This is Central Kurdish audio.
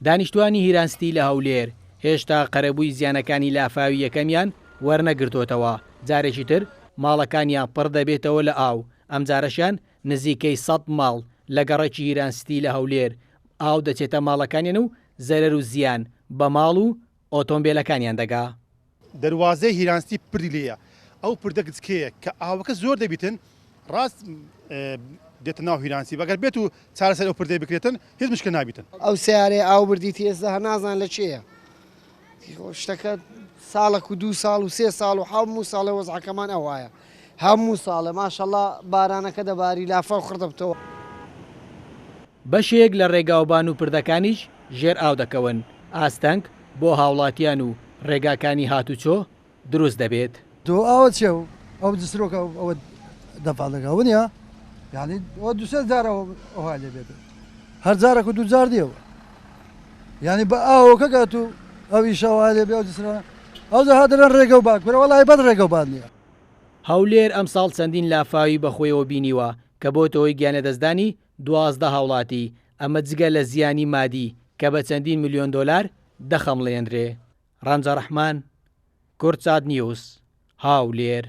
دانیشتوانی هیران ستی لە هەولێر هێشتا قەرەبووی زیانەکانی لافاوی یەکەمیان وەرنەگرتۆتەوە، جارێکی تر ماڵەکانیان پڕ دەبێتەوە لە ئاو، ئەمجارەشیان نزیکەی سەد ماڵ لە گەڕەکی هیران ستی لە هەولێر ئاو دەچێتە ماڵەکانیان و زەرەر و زیان بە ماڵ و ئۆتۆمبێلەکانیان دەگا. دەروازەی هیرانستی پردی لێیە ئەو پردە گچکەیە کە ئاوەکە زۆر دەبیتن ڕاست دێتە ناو هیرانسی بەگەر بێت و چارەسەر ئەو پردەی بکرێتن هیچ مشکل نابیتن. ئەو سەیارەی ئاو بردیتی ئێستا هەر نازان لە کێیە شتەکە ساڵەک و دوو ساڵ و سێ ساڵ و هەموو ساڵێ وەزعەکەمان ئەوایە هەموو ساڵێ ماشەڵا بارانەکە دەباری لافاو خڕ دەبتەوە. بەشێک لە ڕێگاوبان و پردەکانیش ژێر ئاو دەکەون، ئاستەنگ بۆ هاوڵاتیان و ڕێگاکانی هاتوچۆ دروست دەبێت. تۆ ئاوە چیە و ئەو جسرۆکە ئەوە دەفع دەکا ونیە یانی ئەوە دوسێ جار ئەوە ئەوها لێ بێت هەر جارەک و دوو جار دیەوە یانی بە ئاوەکە گات و ئەو ئیشە وا لێ بێ ئەو جسرە ئەو جا هاترن ڕێگە و بان کورە وەڵی بەد ڕێگە و بان نییە. هەولێر ئەمساڵ چەندین لافاوی بەخۆیەوە بینیوە کە بۆتە هۆی گیانلەدەستدانی 12 هاوڵاتی، ئەمە جگە لە زیانی مادی کە بە چەندین ملیۆن دۆلار دەخەمڵێنرێ. ڕەنجە ڕەحمان، کوردسات نیوز، هاولێر.